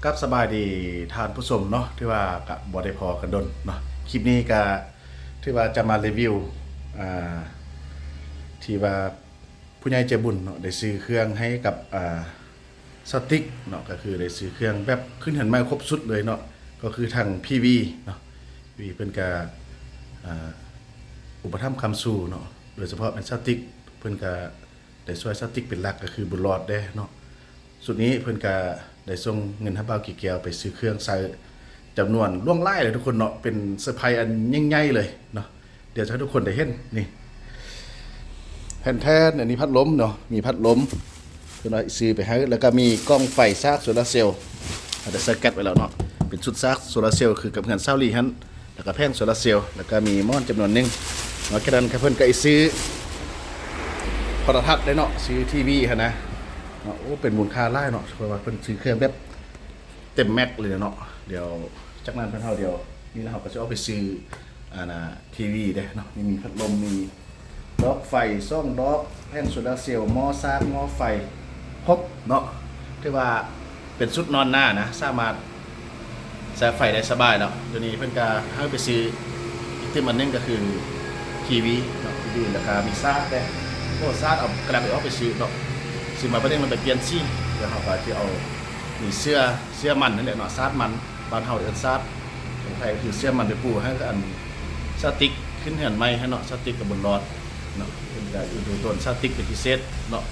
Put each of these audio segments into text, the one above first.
ຄັບ ສະບາຍດີທ່ານຜູ້ຊົມເນາະ ຖືວ່າກະບໍ່ໄດ້ພໍ້ກັນດົນເນາະ. ຄລິບນີ້ກະຖືວ່າຈະມາຣີວິວ ອ່າ ທີ່ວ່າຜູ້ໃຫຍ່ໃຈບຸນເນາະ ໄດ້ຊື້ເຄື່ອງໃຫ້ກັບ ອ່າ ສາວຕິກເນາະ, ກະຄືໄດ້ຊື້ເຄື່ອງແບບຂຶ້ນເຮືອນໃໝ່ຄົບຊຸດເລີຍເນາະ, ກໍຄືທັງ ພີວີ ເນາະ, ພີວີ ເພິ່ນກະ ອ່າ ອຸປະຖຳຄ້ຳຊູເນາະ, ໂດຍສະເພາະແມ່ນສາວຕິກ ເພິ່ນກະ ໄດ້ຊ່ວຍສາວຕິກເປັນຫຼັກ ກໍຄືບຸນຫຼອດເດ້ເນາະ. ຊຸດນີ້ເພິ່ນກະໄດ້ສົ່ງເງິນໃຫ້ບ່າວກີແກ້ວໄປຊື້ເຄື່ອງໃຊ້ ຈຳນວນຫຼວງຫຼາຍເລີຍທຸກຄົນເນາະ, ເປັນເຊີໄພອັນຍິ່ງໃຫຍ່ເລີຍເນາະ. ດຽວຈະໃຫ້ທຸກຄົນໄດ້ເຫັນ ນີ້ ແຜ່ນແທ້ນ ອັນນີ້ພັດລົມເນາະ, ມີພັດລົມ ເພິ່ນວ່າຊື້ໄປໃຫ້ ແລ້ວກະມີກ່ອງໄຟສາກໂຊລາເຊວ ເຮົາໄດ້ໃສ່ແກັດໄວ້ແລ້ວເນາະ, ເປັນຊຸດສາກໂຊລາເຊວ ຄືກັບເຮືອນສາວລີຫັ້ນ. ແລ້ວກະແຜງໂຊລາເຊວ ແລ້ວກະມີໝອນຈຳນວນໜຶ່ງເນາະ. ແຄ່ນັ້ນກະເພິ່ນກະຊິຊື້ໂທລະທັດເດ້ເນາະ, ຊື້ທີວີຫັ້ນນະເນາະ. ໂອ້ ເປັນມູນຄ່າຫຼາຍເນາະ, ເພາະວ່າເພິ່ນຊື້ເຄື່ອງແບບເຕັມແມັກເລີຍເນາະ. ດຽວ ຈາກນັ້ນເພິ່ນເຮົາ ດຽວນີ້ລະເຮົາກະຊິອອກໄປຊື້ ອັນນ່າ ທີວີເດ້ເນາະ, ມີ ມີພັດລົມ ມີ ດອກໄຟສອງດອກ, ແຜງໂຊລາເຊວ, ໝໍ້ສາກ, ໝໍ້ໄຟ ຄົບເນາະ. ຖືວ່າເປັນຊຸດນອນໜ້ານະ, ສາມາດໃຊ້ໄຟໄດ້ສະບາຍເນາະ. ດຽວນີ້ເພິ່ນກະໃຫ້ໄປຊື້ອີກຕື່ມອັນໜຶ່ງ ກະຄືທີວີເນາະ, ທີວີ ແລ້ວກະມີສາກເດ້. ໂອ້ ສາກເອົາກຳລັງອອກໄປຊື້ເນາະ, ຊື້ມາບາດໜຶ່ງແລ້ວໄປປ່ຽນສີ. ດຽວເຮົາກະຊິເອົາ ມີເສື້ອ ເສື້ອມັນຫັ້ນແຫຼະເນາະ, ສາດມັນ ບ້ານເຮົາເອີ້ນສາດ, ຂອງໄທກະຄືເສື້ອມັນໄປປູໃຫ້ ອັນ ສາວຕິກຂຶ້ນເຮືອນໃໝ່ຫັ້ນເນາະ, ສາວຕິກກັບບຸນຫຼອດເນາະ. ເພິ່ນກະເອັນດູຕົນສາວຕິກເປັນພິເສດເນາະ,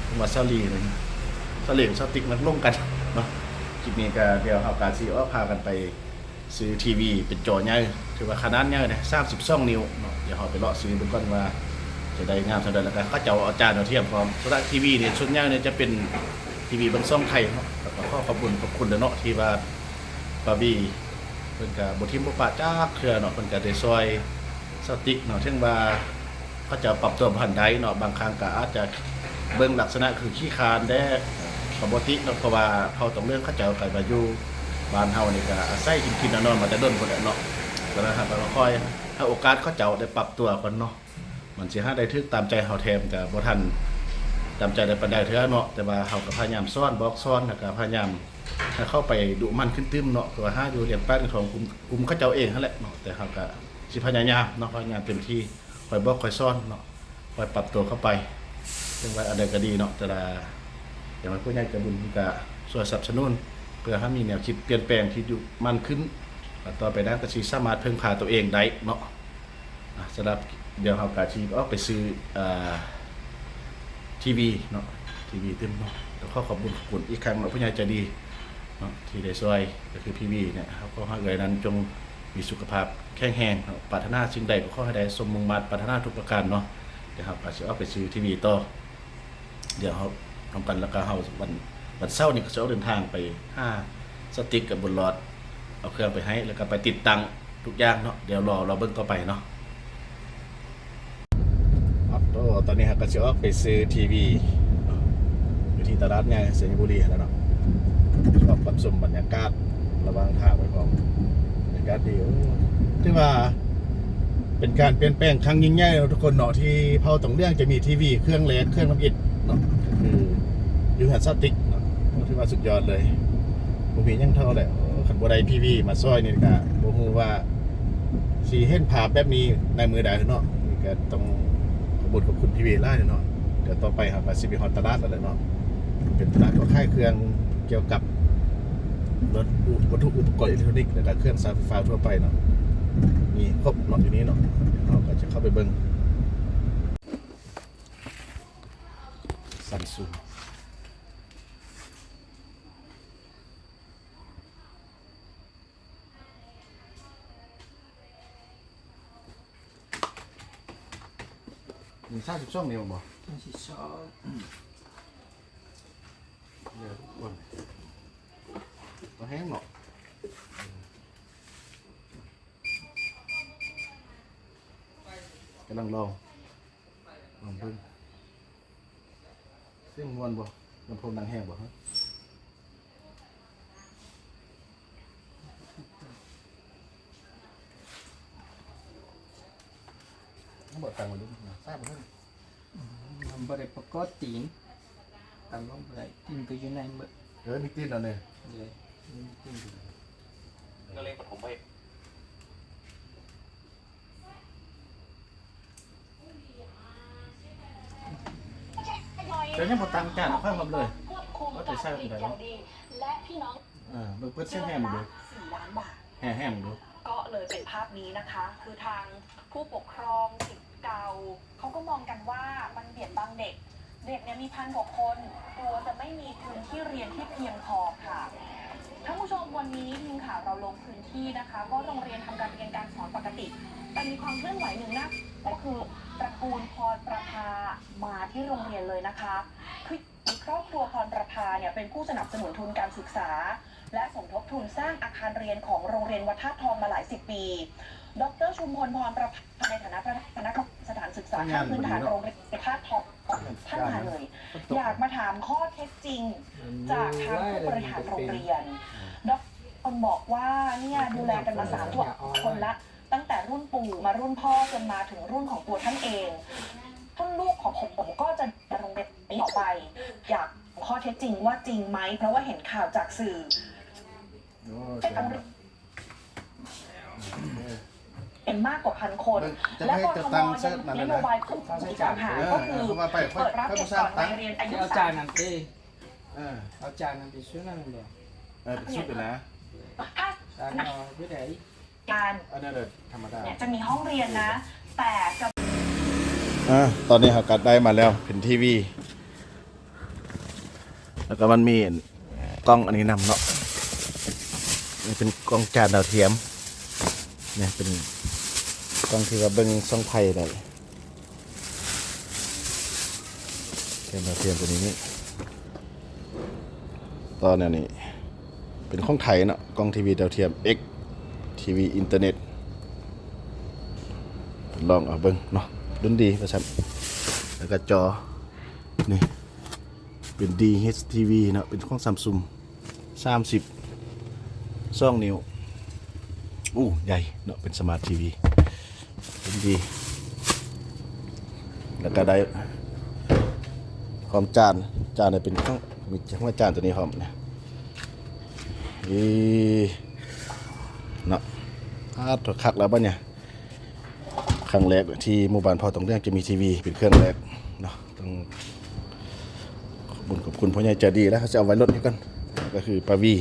ເພາະວ່າສາວລີນີ້ ສາວລີກັບສາວຕິກມັກຫຼົງກັນເນາະ. ຄລິບນີ້ກະ ດຽວເຮົາກະຊິອອກພາກັນໄປຊື້ທີວີເປັນຈໍໃຫຍ່, ຖືວ່າຂະໜາດໃຫຍ່ເດ້ ສາມສິບສອງນິ້ວເນາະ. ດຽວເຮົາໄປເລາະຊື້ເບິ່ງກ່ອນວ່າຈະໄດ້ງາມສ່ຳໃດ, ແລ້ວກະເຂົາເຈົ້າເອົາຈານມາທຽມພ້ອມ. ສຳລັບທີວີນີ້ ສ່ວນໃຫຍ່ນີ້ຈະເປັນທີວີເບິ່ງຊ່ອງໄທເນາະ, ແລ້ວກະຂໍຂອບບຸນຂອບຄຸນເດີເນາະ ທີ່ວ່າ ປາວີ ເພິ່ນກະບໍ່ຖິ້ມບໍ່ປະຈັກເທື່ອເນາະ, ເພິ່ນກະໄດ້ຊ່ອຍສາວຕິກເນາະ. ເຖິງວ່າເຂົາເຈົ້າປັບຕົວບໍ່ທັນໄດ້ເນາະ, ບາງຄັ້ງກະອາດຈະເບິ່ງລັກສະນະຄືຂີ້ຄ້ານແດ່ ກະບໍ່ຕິເນາະ, ເພາະວ່າເຜົ່າຕອງເລື່ອງເຂົາເຈົ້າກະມາຢູ່ບ້ານເຮົານີ້ກະອາໄສກິນກິນນອນນອນມາແຕ່ດົນພຸ້ນແຫຼະເນາະ. ກະລະຫັກກະລະຄອຍໃຫ້ໂອກາດເຂົາເຈົ້າໄດ້ປັບຕົວກ່ອນເນາະ. ມັນຊິຫາໄດ້ຖືກຕາມໃຈເຮົາແທ້ ມັນກະບໍ່ທັນຕາມໃຈໄດ້ປານໃດເທື່ອເນາະ, ແຕ່ວ່າເຮົາກະພະຍາຍາມສອນ ບອກສອນ ແລ້ວກະພະຍາຍາມໃຫ້ເຂົາໄປດຸໝັ່ນຂຶ້ນຕື່ມເນາະ, ເພາະວ່າຫາຢູ່ລ້ຽງປາກລ້ຽງທ້ອງ ກຸມ ກຸມເຂົາເຈົ້າເອງຫັ້ນແຫຼະເນາະ. ແຕ່ເຮົາກະຊິພະຍາຍາມເນາະ, ພະຍາຍາມເຕັມທີ່ ຄອຍບອກຄອຍສອນເນາະ, ຄອຍປັບຕົວເຂົ້າໄປ. ເຖິງວ່າອັນໃດກະດີເນາະ, ແຕ່ລະ ຢ່າງວ່າຜູ້ໃຫຍ່ໃຈບຸນເພິ່ນກະຊ່ວຍສະໜັບສະໜູນ ເພື່ອໃຫ້ມີແນວຄິດປ່ຽນແປງທີ່ດຸໝັ່ນຂຶ້ນ, ແລ້ວຕໍ່ໄປນັ້ນກະຊິສາມາດເພິ່ງພາຕົວເອງໄດ້ເນາະ. ອ່າ ສຳລັບ ດຽວເຮົາກະຊິອອກໄປຊື້ ອ່າ ທີວີເນາະ, ທີວີຕື່ມເນາະ. ກະຂໍຂອບບຸນຂອບຄຸນອີກຄັ້ງເນາະ ຜູ້ໃຫຍ່ໃຈດີເນາະ ທີ່ໄດ້ຊ່ວຍ ກະຄືພີວີເນຍ. ເຮົາຂໍໃຫ້ເອື້ອຍນັ້ນຈົ່ງມີສຸຂະພາບແຂງແຮງເນາະ, ປາດຖະໜາສິ່ງໃດກະຂໍໃຫ້ໄດ້ສົມມຸ່ງມາດປາດຖະໜາທຸກປະການເນາະ. ດຽວເຮົາກະຊິອອກໄປຊື້ທີວີຕໍ່. ດຽວເຮົານຳກັນ ແລ້ວກະເຮົາ ວັນ ວັນເສົານີ້ກະຊິອອກເດີນທາງໄປຫາສາວຕິກກັບບຸນຫຼອດ ເອົາເຄື່ອງໄປໃຫ້ ແລ້ວກະໄປຕິດຕັ້ງທຸກຢ່າງເນາະ. ດຽວລໍ ລໍເບິ່ງຕໍ່ໄປເນາະ. ໂຕ ຕອນນີ້ເຮົາກະຊິອອກໄປຊື້ທີວີເນາະ ຢູ່ທີ່ຕະຫຼາດໃຫຍ່ໄຊຍະບູລີຫັ້ນແຫຼະເນາະ. ຊອບກັບຊົມບັນຍາກາດ ລະຫວ່າງທາງໄປພ້ອມ ບັນຍາກາດດີ. ໂອ້ ຖືວ່າເປັນການປ່ຽນແປງຄັ້ງຍິ່ງໃຫຍ່ເນາະທຸກຄົນເນາະ ທີ່ເຜົ່າຕອງເລື່ອງຈະມີທີວີເຄື່ອງແລກ ເຄື່ອງທຳອິດເນາະ ກະຄືຢູ່ເຮືອນສາວຕິກເນາະ. ໂອ້ ຖືວ່າສຸດຍອດເລີຍ ບໍ່ມີຫຍັງເທົ່າແຫຼະ. ໂອ້ ຄັນບໍ່ໄດ້ພີວີມາຊ່ອຍນີ້ກະບໍ່ຮູ້ວ່າຊິເຫັນພາບແບບນີ້ໃນມື້ໃດເນາະ. ນີ້ກະຕ້ອງຂອບຄຸນ ຂອບຄຸນພີວີຫຼາຍເນາະ. ດຽວຕໍ່ໄປເຮົາກະຊິໄປຮອດຕະຫຼາດແລ້ວແຫຼະເນາະ. ເປັນຕະຫຼາດຂາຍເຄື່ອງກ່ຽວກັບລົດ ວັດຖຸອຸປະກອນເອເລັກໂທຣນິກ ແລ້ວກະເຄື່ອງໃຊ້ໄຟຟ້າທົ່ວໄປເນາະ, ມີຄົບເນາະຢູ່ນີ້ເນາະ. ດຽວເຮົາກະຈະເຂົ້າໄປເບິ່ງ. ຊັມຊຸງ ມີສາມສິບສອງນິ້ວບໍ່? ສາມສິບສອງ ເອີ ອ້ວນ ບໍ່ແຮງເນາະ. ກຳລັງລອງ ລອງເບິ່ງ ສຽງມ່ວນບໍ່? ລຳໂພງດັງແຮງບໍ່? ຮະ ບໍ່ຕັ້ງໄວ້ເບິ່ງ ສາຍບໍ່ເຖິງ. ອືມ ມັນບໍ່ໄດ້ປະກອບຕີນ ຕັ້ງລົງບໍ່ໄດ້ ຕີນກະຢູ່ໃນໝົດ. ເອີ ມີຕີນແລ້ວນີ້ ເອີ. ນັກຮຽນປະຖົມໄປ ແຕ່ຍັງບໍ່ຕັ້ງຈານເອົາໄປພ້ອມເລີຍ ວ່າຈະໃຊ້ອັນໃດເນາະ ເອີ ເບິ່ງເປີດສຽງແຮມເບິ່ງ ແຮມເບິ່ງ ກໍເລີຍເປັນພາບນີ້ນະຄະ ຄືທາງຜູ້ປົກຄອງ ສິດເກົ່າ ເຂົາກໍມອງກັນວ່າມັນບຽດບັງເດັກ ເດັກເນຍມີພັນກວ່າຄົນ ກົວຈະໄມ່ມີພື້ນທີ່ຮຽນທີ່ພຽງພໍຄ່ະ. ທ່ານຜູ້ຊົມ ວັນນີ້ທີມຂ່າວເຮົາລົງພື້ນທີ່ນະຄະ ກໍໂຮງຮຽນທຳການຮຽນການສອນປົກກະຕິ ແຕ່ມີຄວາມເຄື່ອນໄຫວໜຶ່ງນະ ກໍຄືຕະກູນພອນປະພາມາທີ່ໂຮງຮຽນເລີຍນະຄະ ຄື ຄອບຄົວພອນປະພາເນຍເປັນຜູ້ສະໜັບສະໜູນທຶນການສຶກສາ ແລະ ສົມທົບທຶນສ້າງອາຄານຮຽນຂອງໂຮງຮຽນວັດທາດທອງມາຫຼາຍສິບປີ. ດອກເຕີ ຊຸມພົນ ພອນປະພາ ໃນຖານະປະທານຄະນະກຳມະການສະຖານສຶກສາຂັ້ນພື້ນຖານໂຮງຮຽນວັດທາດທອງ ທ່ານມາເລີຍ ຢາກມາຖາມຂໍ້ເທັດຈິງຈາກທາງຜູ້ບໍລິຫານໂຮງຮຽນ. ດອກເຕີ ພົນບອກວ່າ ເນຍ ດູແລກັນມາສາມຄົນລະ ຕັ້ງແຕ່ລຸ້ນປູ່ມາລຸ້ນພໍ່ ຈົນມາເຖິງລຸ້ນຂອງຕົວທ່ານເອງ. ລຸ້ນລູກຂອງຜົມກໍຈະມາໂຮງຮຽນນີ້ຕໍ່ໄປ. ຢາກຮູ້ຂໍ້ເທັດຈິງວ່າຈິງໄໝ? ເພາະວ່າເຫັນຂ່າວຈາກສື່ ໂອ້ຍ ເປັນມາກກວ່າພັນຄົນ ແລະ ກທມ ຍັງມີນະໂຍບາຍເພີ່ມເຕີມອີກຕ່າງຫາກ ກໍຄືເປີດຮັບເດັກກ່ອນໄວຮຽນອາຍຸສາມ ເອີ ເອົາຈານນັ້ນໄປ ເອີ ເອົາຈານນັ້ນໄປຊຸດນັ້ນແຫຼະ ເອີ ໄປຊຸດຫັ້ນນະ ຈານເອົາຢູ່ໃດ? ການ ອັນນັ້ນແຫຼະທຳມະດາ ເນຍ ຈະມີຫ້ອງຮຽນນະ ແຕ່ຈະ ອາ ຕອນນີ້ເຮົາກໍໄດ້ມາແລ້ວ ເປັນທີວີ ແລ້ວກໍມັນມີກ້ອງອັນນີ້ນຳເນາະ ນີ້ເປັນກ້ອງຈານດາວທຽມ ນີ້ເປັນກ້ອງທີ່ວ່າເບິ່ງສ່ອງໄຟໄດ້. ແຖມດາວທຽມຕົວນີ້ນີ້ ຕໍ່ແນວນີ້ ເປັນຂອງໄທເນາະ ກ້ອງທີວີດາວທຽມ ເອັກ ທີວີອິນເຕີເນັດ ລອງເອົາເບິ່ງເນາະ ລຸ້ນດີວ່າຊັ້ນ. ແລ້ວກໍຈໍນີ້ ເປັນດີເອັດທີວີເນາະ ເປັນຂອງຊຳຊຸງ ສາມສິບສອງນິ້ວ ໂອ້ ໃຫຍ່ເນາະ ເປັນສະມາດທີວີ ເປັນດີ ແລ້ວກໍໄດ້ພ້ອມຈານ ຈານນີ້ເປັນຂອງ ມີ ມີຈານຕົວນີ້ພ້ອມນະ ເອີ ເນາະ ອາ ໂຕຄັກແລ້ວບັດນີ້. ຄັ້ງແລກທີ່ໝູ່ບ້ານພໍ່ຕົງເລື່ອງຈະມີທີວີເປັນເຄື່ອງແລກເນາະ ຕ້ອງຂອບບຸນຂອບຄຸນພໍ່ໃຫຍ່ໃຈດີ ແລ້ວເຮົາຈະເອົາໄວ້ລົດນີ້ກ່ອນ ກໍຄືປ້າວີ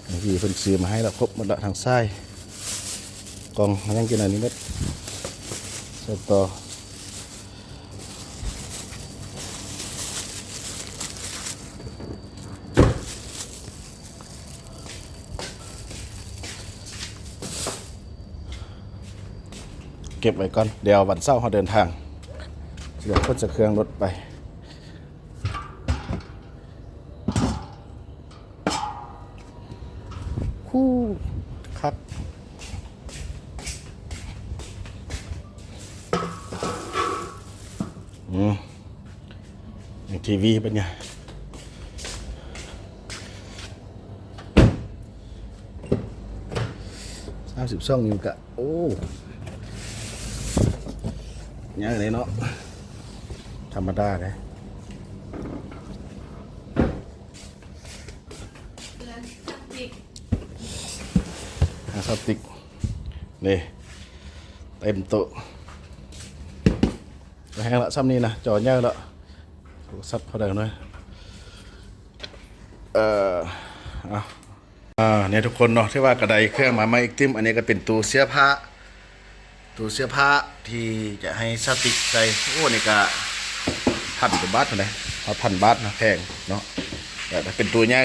ປ້າວີເພິ່ນຊື້ມາໃຫ້ແລ້ວ ຄົບໝົດລະ ທັງສາຍ ກ່ອງ ຫຍັງກິນອັນນີ້ໝົດ ໃສ່ຕໍ່. ເກັບໄວ້ກ່ອນ ດຽວວັນເສົາເຮົາເດີນທາງ ດຽວເພິ່ນຈະເຄື່ອງລົດໄປ. ໂອ້ ຄັກ ອືມ ມີທີວີເປັນຫຍັງ ສາມສິບສອງນິ້ວກະ ໂອ້ ໃຫຍ່ເລີຍເນາະ ທຳມະດາເດ້. ຫາສະຕິກ ນີ້ ເຕັມໂຕະ ແຮງລະ ຊ່ຳນີ້ນະ ຈໍໃຫຍ່ລະ ໂທລະສັບເທົ່າໃດເນາະ ເອີ ເອົາ ອ່າ ນີ້ທຸກຄົນເນາະ ຖືວ່າກໍໄດ້ເຄື່ອງມາໃໝ່ອີກຕື່ມ. ອັນນີ້ກໍເປັນຕູ້ເສື້ອຜ້າ ຕູ້ເສື້ອຜ້າທີ່ຈະໃຫ້ສາວຕິກໃສ່. ໂອ້ ນີ້ກະພັນກວ່າບາດພຸ້ນເດ້ ຮອດພັນບາດນະ ແພງເນາະ. ແຕ່ເປັນຕູ້ໃຫຍ່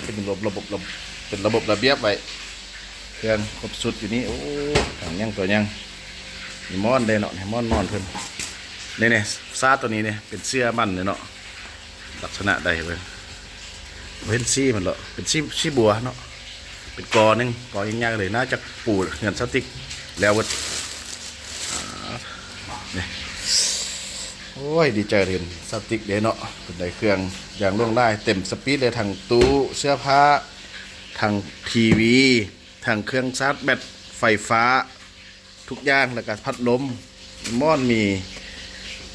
ເປັນລະບົບ ລະບົບ ເປັນລະບົບລະບຽບໄວ້ ເຄື່ອງຄົບຊຸດຢູ່ນີ້. ໂອ້ ຖັງຫຍັງຕົວຫຍັງ ມີໝອນເດ້ເນາະ ນີ້ໝອນນອນເພິ່ນ. ນີ້ໆ ຊາດຕົວນີ້ນີ້ ເປັນເສື້ອມັນເດ້ເນາະ. ລັກສະນະໃດເບິ່ງ ບໍ່ເຫັນສີມັນເນາະ ເປັນສີ ສີບົວເນາະ ເປັນກໍໜຶ່ງ ກໍໃຫຍ່ໆເລີຍ. ໜ້າຈະປູເຮືອນສາວຕິກແລ້ວເບິດ. ອ່າ ນີ້ ໂອ້ຍ ດີໃຈເຫັນສາວຕິກເດ້ເນາະ ເພິ່ນໄດ້ເຄື່ອງຢ່າງຫຼວງຫຼາຍ ເຕັມສະປີດເລີຍ ທັງຕູ້ເສື້ອຜ້າ ທັງທີວີ ທັງເຄື່ອງຊາດແບັດໄຟຟ້າ ທຸກຢ່າງ ແລ້ວກະພັດລົມ ໝອນ ມີ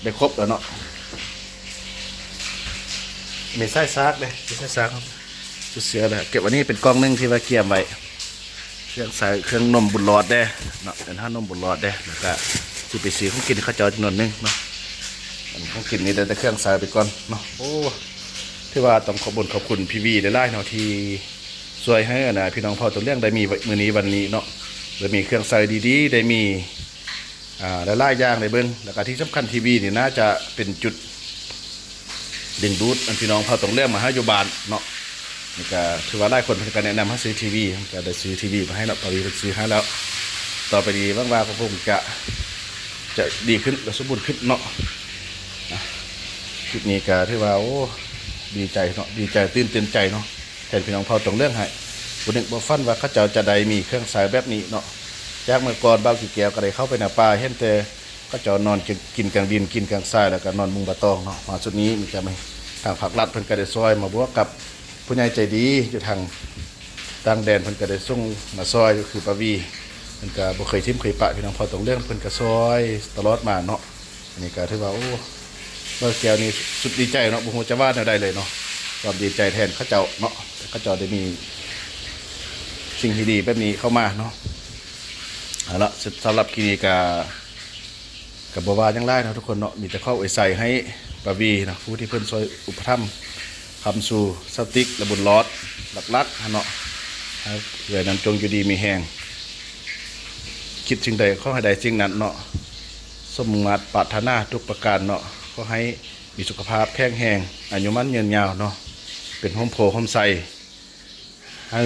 ໄດ້ຄົບແລ້ວເນາະ. ມີສາຍຊາກເດ້ ມີສາຍຊາກ ເສຍແລ້ວ ເກັບອັນນີ້ເປັນກ່ອງໜຶ່ງທີ່ວ່າກຽມໄວ້ ເຄື່ອງໃຊ້ ເຄື່ອງນົມບຸນຫຼອດເດ້ເນາະ ເປັນຫານົມບຸນຫຼອດເດ້ ແລ້ວກະຊິໄປຊື້ຂອງກິນໃຫ້ເຂົາເຈົ້າຈຳນວນໜຶ່ງເນາະ ອັນຂອງກິນນີ້ໄດ້ແຕ່ເຄື່ອງໃຊ້ໄປກ່ອນເນາະ. ໂອ້ ຖືວ່າຕ້ອງຂອບບຸນຂອບຄຸນພີ່ວີຫຼາຍໆເນາະ ທີ່ຊ່ວຍໃຫ້ອັນນ່າ ພີ່ນ້ອງເຜົ່າຕົງເລື່ອງໄດ້ມີມື້ນີ້ວັນນີ້ເນາະ ໄດ້ມີເຄື່ອງໃຊ້ດີໆ ໄດ້ມີ ອ່າ ຫຼາຍໆຢ່າງໄດ້ເບິ່ງ ແລ້ວກະທີ່ສຳຄັນ ທີວີນີ້ໜ້າຈະເປັນຈຸດດຶງດູດອັນພີ່ນ້ອງເຜົ່າຕົງເລື່ອງມາຫາຢູ່ບ້ານເນາະ. ນີ້ກະຖືວ່າຫຼາຍຄົນເພິ່ນກະແນະນຳໃຫ້ຊື້ທີວີ ກະໄດ້ຊື້ທີວີມາໃຫ້ເນາະ ປາວີເພິ່ນຊື້ໃຫ້ແລ້ວ. ຕໍ່ໄປນີ້ຫວັງວ່າກໍຄົງຈະ ຈະດີຂຶ້ນ ແລະ ສົມບູນຂຶ້ນເນາະ. ອ່ະ ຄລິບນີ້ກະຖືວ່າ ໂອ້ ດີໃຈເນາະ ດີໃຈ ຕື່ນເຕັ້ນໃຈເນາະ ແທນພີ່ນ້ອງເຜົ່າຕົງເລື່ອງໃຫ້ ບໍ່ນຶກບໍ່ຝັນວ່າເຂົາເຈົ້າຈະໄດ້ມີເຄື່ອງໃຊ້ແບບນີ້ເນາະ. ຈາກເມື່ອກ່ອນບ່າວກີແກ້ວກໍໄດ້ເຂົ້າໄປໃນປ່າ ເຫັນແຕ່ເຂົາເຈົ້ານອນກິນກາງດິນ ກິນກາງຊາຍ ແລ້ວກໍນອນມຸງບາຕອງເນາະ. ມາຊຸດນີ້ມີແຕ່ທາງພາກລັດເພິ່ນກໍໄດ້ຊ່ອຍ ມາບວກກັບຜູ້ໃຫຍ່ໃຈດີຢູ່ທາງຕ່າງແດນ ເພິ່ນກໍໄດ້ສົ່ງມາຊ່ອຍ ກໍຄືປາວີ ເພິ່ນກໍບໍ່ເຄີຍຖິ້ມເຄີຍປະ ພີ່ນ້ອງເຜົ່າຕົງເລື່ອງ ເພິ່ນກໍຊ່ອຍຕະຫຼອດມາເນາະ. ອັນນີ້ກໍຖືວ່າ ໂອ້ ບ່າວແກ້ວນີ້ສຸດດີໃຈເນາະ ບໍ່ຮູ້ຈະວ່າແນວໃດເລີຍເນາະ ຄວາມດີໃຈແທນເຂົາເຈົ້າເນາະ ເຂົາເຈົ້າໄດ້ມີສິ່ງທີ່ດີແບບນີ້ເຂົ້າມາເນາະ. ເອົາລະ ສຳລັບຄລິບນີ້ກໍ ກໍບໍ່ວ່າຫຍັງຫຼາຍເນາະທຸກຄົນເນາະ ມີແຕ່ຂໍອວຍໄຊໃຫ້ປາວີເນາະ ຜູ້ທີ່ເພິ່ນຊ່ວຍອຸປະຖຳຄ້ຳຊູສາວຕິກ ແລະ ບຸນຫຼອດ ຫຼັກໆຫັ້ນເນາະ ໃຫ້ເອື້ອຍນັ້ນຈົ່ງຢູ່ດີມີແຮງ ຄິດສິ່ງໃດຂໍໃຫ້ໄດ້ສິ່ງນັ້ນເນາະ ສົມມຸ່ງມາດປາດຖະໜາທຸກປະການເນາະ ຂໍໃຫ້ມີສຸຂະພາບແຂງແຮງ ອາຍຸໝັ້ນຍືນຍາວເນາະ ເປັນຮົ່ມໂພຮົ່ມໄຊ ໃຫ້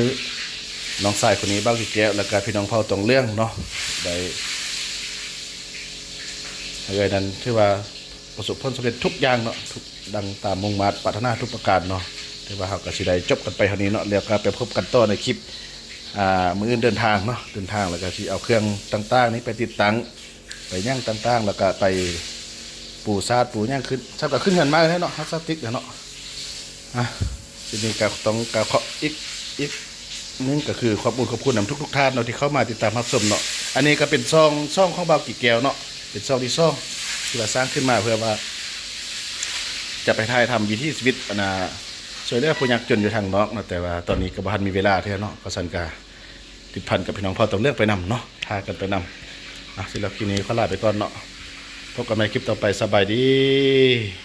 ນ້ອງຊາຍຄົນນີ້ ບ່າວກີແກ້ວ ແລ້ວກະພີ່ນ້ອງເຜົ່າຕົງເລື່ອງເນາະ ໄດ້ ໃຫ້ເອື້ອຍນັ້ນຖືວ່າປະສົບຜົນສຳເລັດທຸກຢ່າງເນາະ ທຸກດັ່ງຕາມມຸ່ງມາດປາດຖະໜາທຸກປະການເນາະ. ຖືວ່າເຮົາກໍຊິໄດ້ຈົບກັນໄປເທົ່ານີ້ເນາະ ແລ້ວກໍໄປພົບກັນຕໍ່ໃນຄລິບ ອ່າ ມື້ອື່ນເດີນທາງເນາະ ເດີນທາງ ແລ້ວກໍຊິເອົາເຄື່ອງຕ່າງໆນີ້ໄປຕິດຕັ້ງ ໄປຫຍັງຕ່າງໆ ແລ້ວກະໄປປູສາດປູຫຍັງຂຶ້ນ ຊ້ຳກະຂຶ້ນເຮືອນໃໝ່ແລ້ວເນາະ ຮັກສາຕິກເນາະ. ອ່ະ ທີນີ້ກະຕ້ອງກະຂໍອີກ ອີກໜຶ່ງກະຄືຂອບບຸນຂອບຄຸນນຳທຸກໆທ່ານເນາະ ທີ່ເຂົ້າມາຕິດຕາມຮັບຊົມເນາະ. ອັນນີ້ກະເປັນຊ່ອງ ຊ່ອງຂອງບ່າວກີແກ້ວເນາະ ເປັນຊ່ອງທີສອງ ທີ່ວ່າສ້າງຂຶ້ນມາເພື່ອວ່າຈະໄປຖ່າຍທຳວິຖີຊີວິດ ອັນນ່າ ຊ່ວຍເຫຼືອຜູ້ຍາກຈົນຢູ່ທາງນອກເນາະ ແຕ່ວ່າຕອນນີ້ກະບໍ່ທັນມີເວລາເທື່ອເນາະ ເພາະສະນັ້ນກະ ຕິດພັນກັບພີ່ນ້ອງເຜົ່າຕົງເລື່ອງໄປນຳເນາະ ພາກັນໄປນຳ. ອ່ະ ສຳລັບຄລິບນີ້ຂໍລາໄປກ່ອນເນາະ ພົບກັນໃໝ່ຄລິບຕໍ່ໄປ ສະບາຍດີ.